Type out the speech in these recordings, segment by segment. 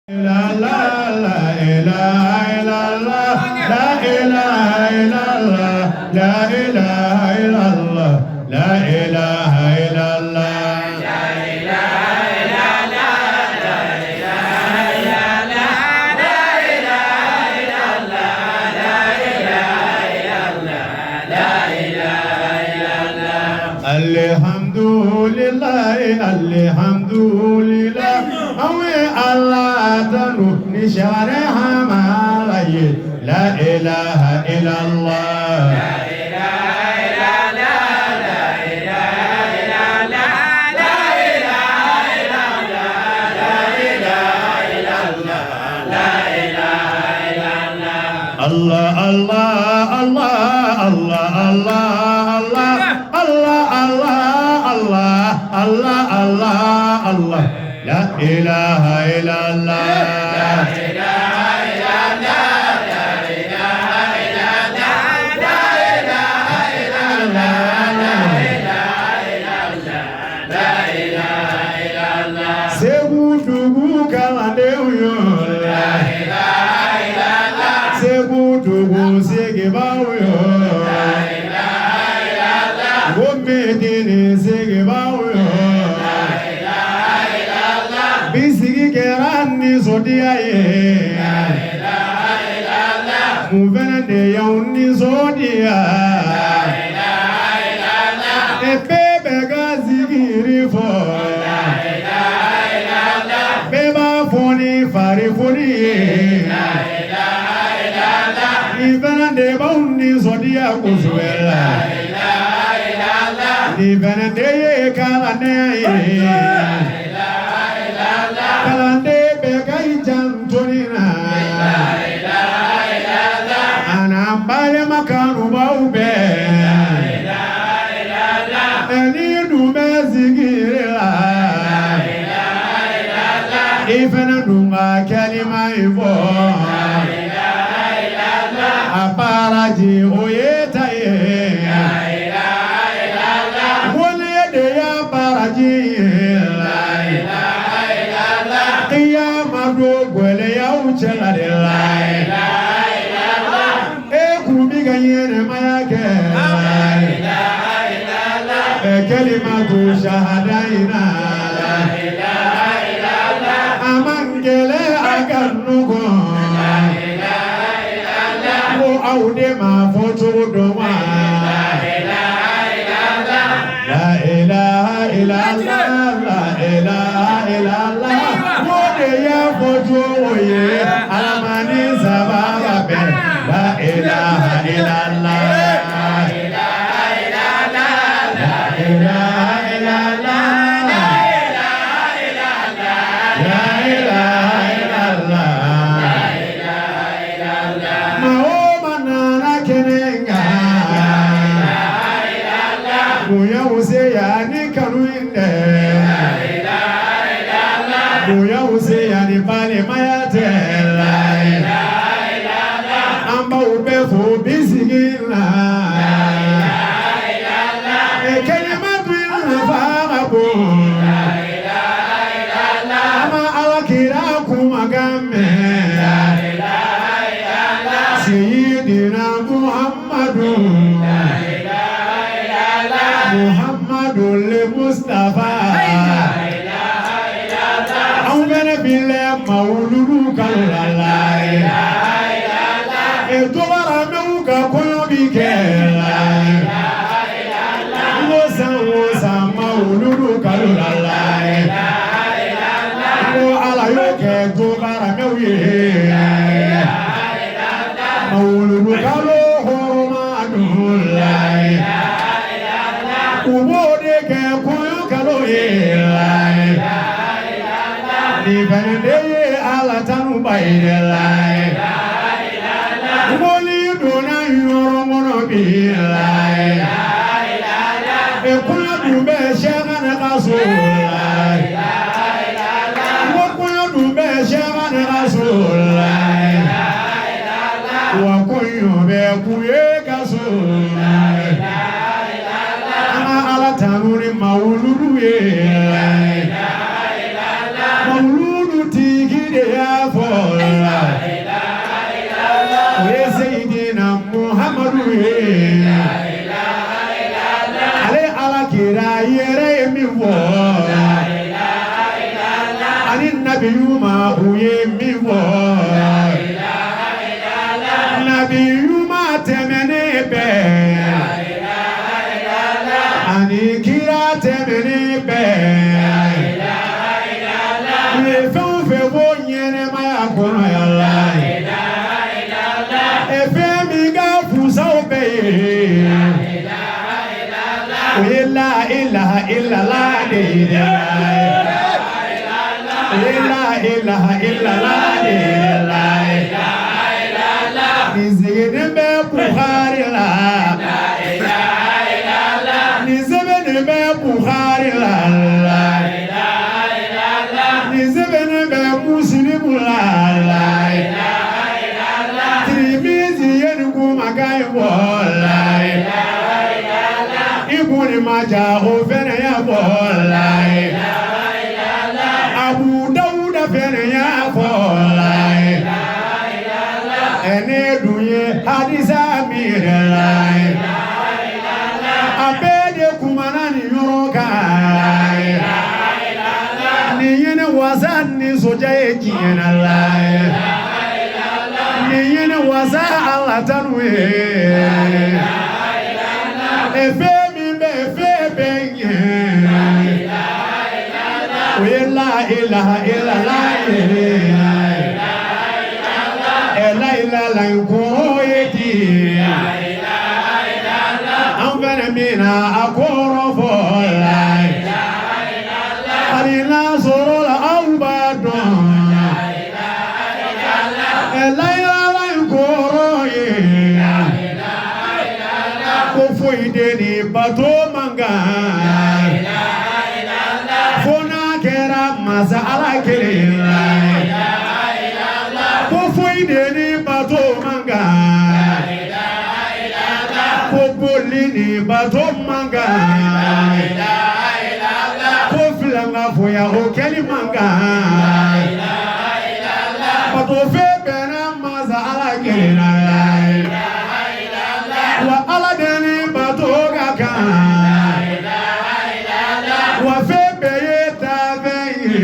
La la la ilaha illallah, la ilaha illallah, la ilaha illallah, la ilaha illallah. Alhamdulillah, alhamdulillah, awe Allah tanu ni share hamalaye, la ilaha illallah. La ilaha illallah, la ilaha illallah, la ilaha illallah, la ilaha illallah, la ilaha illallah. Allah, Allah, Allah, Allah, Allah, Allah, Allah, Allah, Allah, Allah, Allah, Allah. La ilaha illallah. La ilaha illallah, la ilaha illallah, la ilaha illallah, la ilaha illallah, la ilaha illallah. Segu dugu kalandenw yo. La ilaha illallah. Segu dugu segebaw yo. La ilaha illallah. Gomedini segebaw yo. La ilaha illallah. Bisigi kɛra nisɔndiya ye. La ilaha illallah. Mun fɛnɛ de y'anw nisɔndiya. La ilaha illallah. E bɛɛ bɛ ka zikiri fɔ. La ilaha illallah. Bɛɛ b'a fɔ ni farifoni ye. La ilaha illallah. Nin fɛnɛ de b'anw nisɔndiya kosɛbɛ la. La ilaha illallah. Nin fɛnɛ de ye kalandenya ye. La ilaha illallah. Kalanden bɛɛ ka i janto nin na. La ilaha illallah. A n'an balima kanubaw bɛɛ. La ilaha illallah. Ni dun bɛ zikiri la. La ilaha illallah. I fɛnɛ dun ka kalima in fɔ. La ilaha illallah. A baraji o ye ta ye. La ilaha illallah. Wale de y'a baraji ye. La ilaha illallah. Kiyama don gɛlɛyaw cɛla de la. La ilaha illallah. E kun bi ka ɲɛnɛmaya kɛ. La ilaha illallah. Ɛ kalimatu shahada in na. La ilaha illallah. A man gɛlɛn a ka nɔgɔn. La ilaha illallah. Ko aw de ma fɔ cogo dɔn wa. La ilaha illallah. La ilaha illallah, la ilaha illallah. Ko de y'a fɔ cogo ye, Ala ma ni sababa bɛn. La ilaha illallah. La ilaha illallah. La ilaha illallah. La ilaha illallah. La ilaha illallah. La ilaha illallah. Maa o maa nana kɛnɛ kan. La ilaha illallah. Bonya seya ni kanu in dɛ. La ilaha illallah. Bonya seya ni balimaya tɛ la. La ilaha illallah. An b'aw bɛɛ fo bi sigi la. La ilaha illallah. Ɛ kalimatu in nafa ka bon. La ilaha illallah. An ma Ala kira kumakan mɛn. La ilaha illallah. Seyidina Muhammadu. La ilaha illallah. Muhammadu le Mustafa. La ilaha illallah. Anw fɛnɛ filɛ mawuludu kalo la la ye. La ilaha illallah. E dɔgɔramɛw ka kɔɲɔ bi kɛ la. La ilaha illallah. N ko san o san mawuludu kalo la la ye. La ilaha illallah. N ko Ala y'o kɛ dɔgɔramɛw ye. La ilaha illallah. Mawuludu kalo hɔrɔma dun la La ye. ilaha illallah. U b'o de kɛ kɔɲɔ kalo ye la ye. La ilaha illallah. Nin fɛnɛ de ye Ala tanuba ye dɛ la ye. La ilaha illallah. Mɔli donna yɔrɔ kɔnɔ bi la ye. La ilaha illallah. E kɔɲɔ dun bɛ Sɛkana ka so la ye. La ilaha illallah. N ko kɔɲɔ dun bɛ Sɛkana ka so la ye. La ilaha illallah. Wa kɔɲɔ bɛ Kuye ka so la ye. La ilaha illallah. An ka Ala tanu ni mawuludu ye la ye. La ilaha illallah. Mawuludu tigi de y'a Nabi ɲuman u ye min fɔ, Nabi ɲuman tɛmɛnen bɛɛ ani kira tɛmɛnen bɛɛ, u ye fɛn o fɛn fɔ ɲɛnɛmaya kɔnɔ yan la, e fɛn min ka fusa o bɛɛ ye, o ye la ilaha illallah de ye dɛ. O ye la ilaha illallah de ye dɛ. Nin sigilen bɛ Bukhari la, nin sɛbɛnnen bɛ Bukhari la, nin sɛbɛnnen bɛ Musilimu la, Tirimizi ye nin kumakan in fɔ la, Ibuni Maja o fɛnɛ y'a fɔ la, Abu Dawuda fɛnɛ y'a fɔ la. Ne dun ye hadisa min yɛrɛ la, a bɛɛ de kumana nin yɔrɔ kan. Nin ye ne wasa nisɔndiya ye diɲɛ na la, nin ye ne wasa Ala tanu ye. E fɛn min bɛ fɛn bɛɛ ɲɛ, o ye la ilaha illallah ye. La ilaha in kɔrɔ ye di, an fɛnɛ min na a kɔrɔ fɔ la, hali n'a sɔrɔ la aw b'a dɔn. La ilaha in kɔrɔ ye ko foyi de ni bato man kan fo n'a kɛra masa Ala kelen la. Ko foyi de ni bato man kan, ko boli ni bato man kan, ko filankafoya o kɛli man kan. Bato fɛn bɛnna masa Ala kelen na, wa Ala de ni bato ka kan, wa fɛn bɛɛ ye taafɛn ye.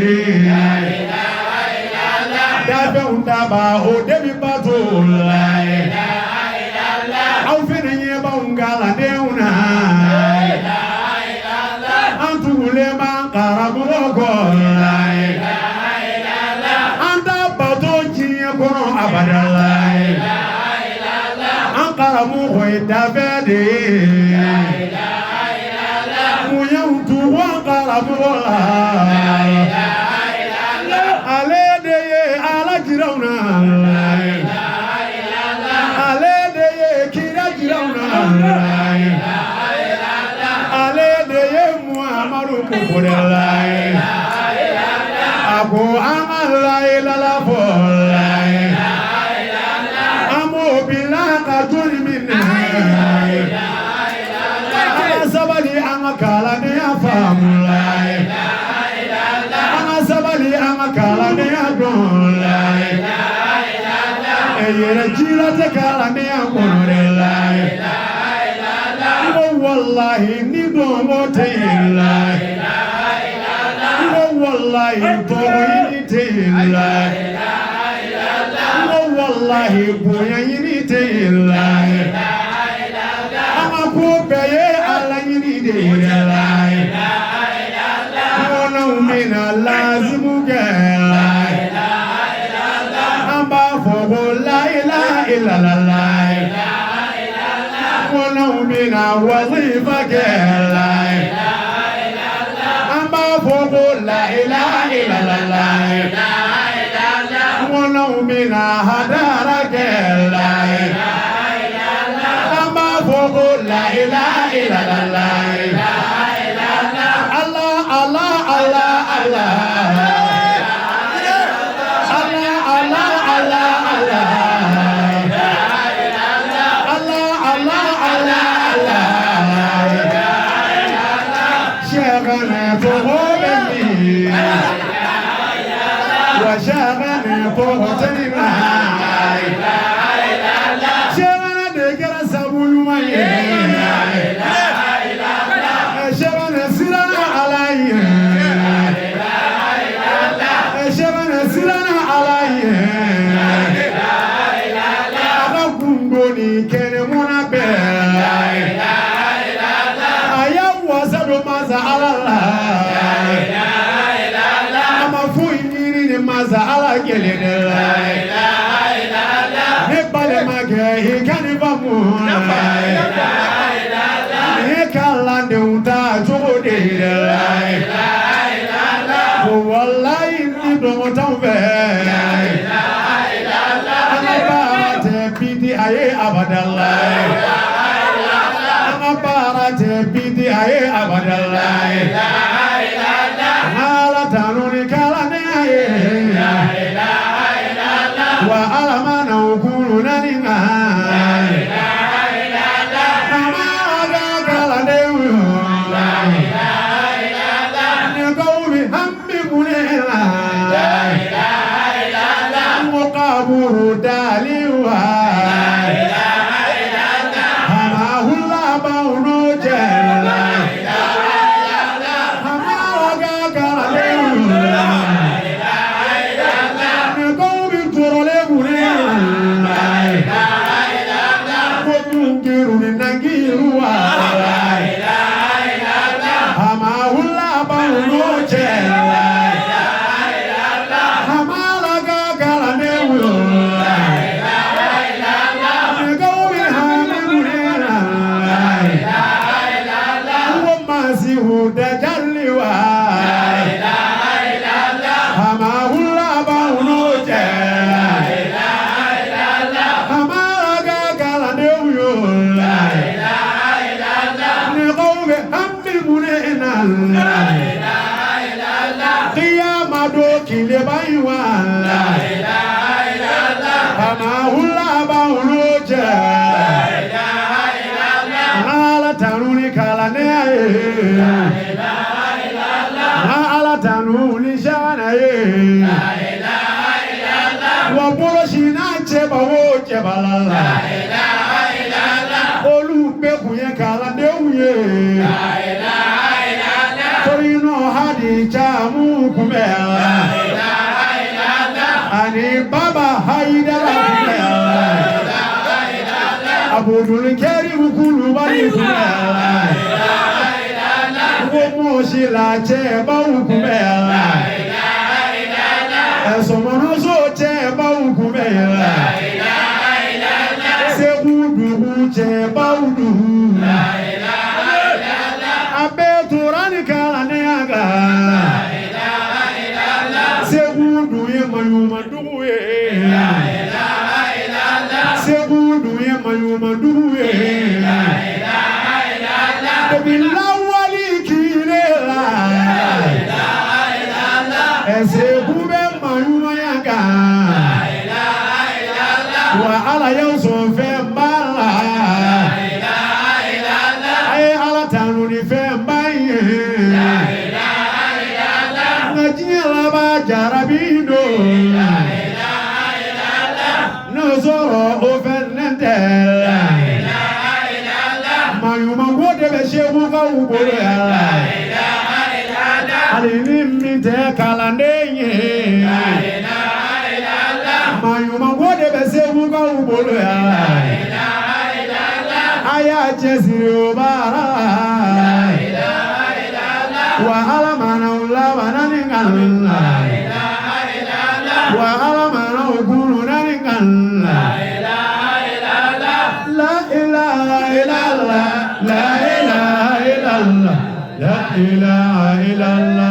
Dafɛnw daba o de bi bato la. Aw fɛnɛ ɲɛ b'anw kalandenw na, an tugulen b'an karamɔgɔ kɔ la, an t'a bato diɲɛ kɔnɔ abada la. An karamɔgɔ ye dafɛ de ye, mun y'anw tugu an karamɔgɔ la? Ale de ye Ala jira anw na, ale de ye kira jira anw na, ale de ye Muhamadu kofɔ la. A ko an ka layilaha fɔ la, an b'o bila ka joli minɛ. An ka sabali, an ka kalandenya faamu la, an ka sabali, an ka kalandenya dɔn la. E yɛrɛ jira tɛ kalandenya kɔnɔ dɛ la. N ko walahi ni dɔnko tɛ yen la, n ko walahi tɔgɔ ɲini tɛ yen la, n ko walahi bonya ɲini tɛ yen la. An ka ko bɛɛ ye Ala ɲini de ye dɛ la. N ko n'anw bɛna lazimu kɛ la, an b'a fɔ ko la ilaha illallah. Ko n'anw bɛna wazifa kɛ la, an b'a fɔ ko la ilaha illallah. Ko n'anw bɛna hadara kɛ la, an b'a fɔ ko la ilaha illallah. Allah Allah Allah Allah Allah Allah Allah Allah Allah Allah Allah Allah. Shagana tɔgɔ bɛ min wa, shagana tɔgɔ tɛ nin na. Shagana de kɛra sabu ɲuman ye, shagana siranna Ala ye, shagana masa Ala kelen de la. Ne balimakɛ i ka nin faamu. Ne kalandenw ta cogo de la. Ko walayi ni dɔngɔ t'anw fɛ. An ka baara tɛ bidi a ye abadala. An ka baara tɛ bidi a ye abadala. An ka Ala tanu ni kalandenya ye. Wa Ala mana u kunu naani kan. An ka kalandenw ye. Ni kaw bɛ hami mun ne la. N ko kaburu dali wa. Hamahula b'aw n'o cɛ la. Hamala ka kalandenw la. Ni kaw bɛ tɔɔrɔlen mun ne la. Ko munkiru ni nakiru wa. Hamahula b'aw n'o cɛ la. Hamala ka kalandenw la. Ni kaw bɛ hami mun ne la. Ko masihu dajali wa. Hamahula b'aw n'o cɛ la. Hamala ka kalandenw la. Ni kaw bɛ hami mun ne la. Kiyama don tileba in wa. Hamahula b'aw n'o cɛ. Ala tanu ni kalandenya ye. Ala tanu ni sana ye. Wa bolosi n'a cɛba o cɛba la la. Olu bɛɛ kun ye kalandenw ye. Torino hadi camu kun bɛ la. Ani Baba Hayidara kun bɛ la. Abudul Karim Kulubali kun bɛ la. Ko Mɔsila cɛbaw kun bɛ la. Sɔmɔnɔso cɛbaw kun bɛ la. Segu dugu cɛbaw dugu. A bɛɛ tora ni kalandenya kan. Segu dun ye maɲuman dugu ye. Segu dun ye maɲuman dugu ye. Depi lawali tile la. Segu bɛ maɲumanya kan. Wa Ala y'aw sɔn fɛnba la. A ye Ala tanu ni fɛnba ye. Nka diɲɛ laban jarabi don. N'o sɔrɔ o fɛnɛ tɛ. Maɲumanko de bɛ Segukaw bolo yan. Hali ni min tɛ kalanden ye. Maɲumanko de bɛ Segukaw bolo yan. A y'a cɛsiri o baara la. Wa Ala mana u labanna ni kan la. Wa Ala mana u kununa ni kan la. La ilaha illallah, la ilaha illallah, la ilaha illallah.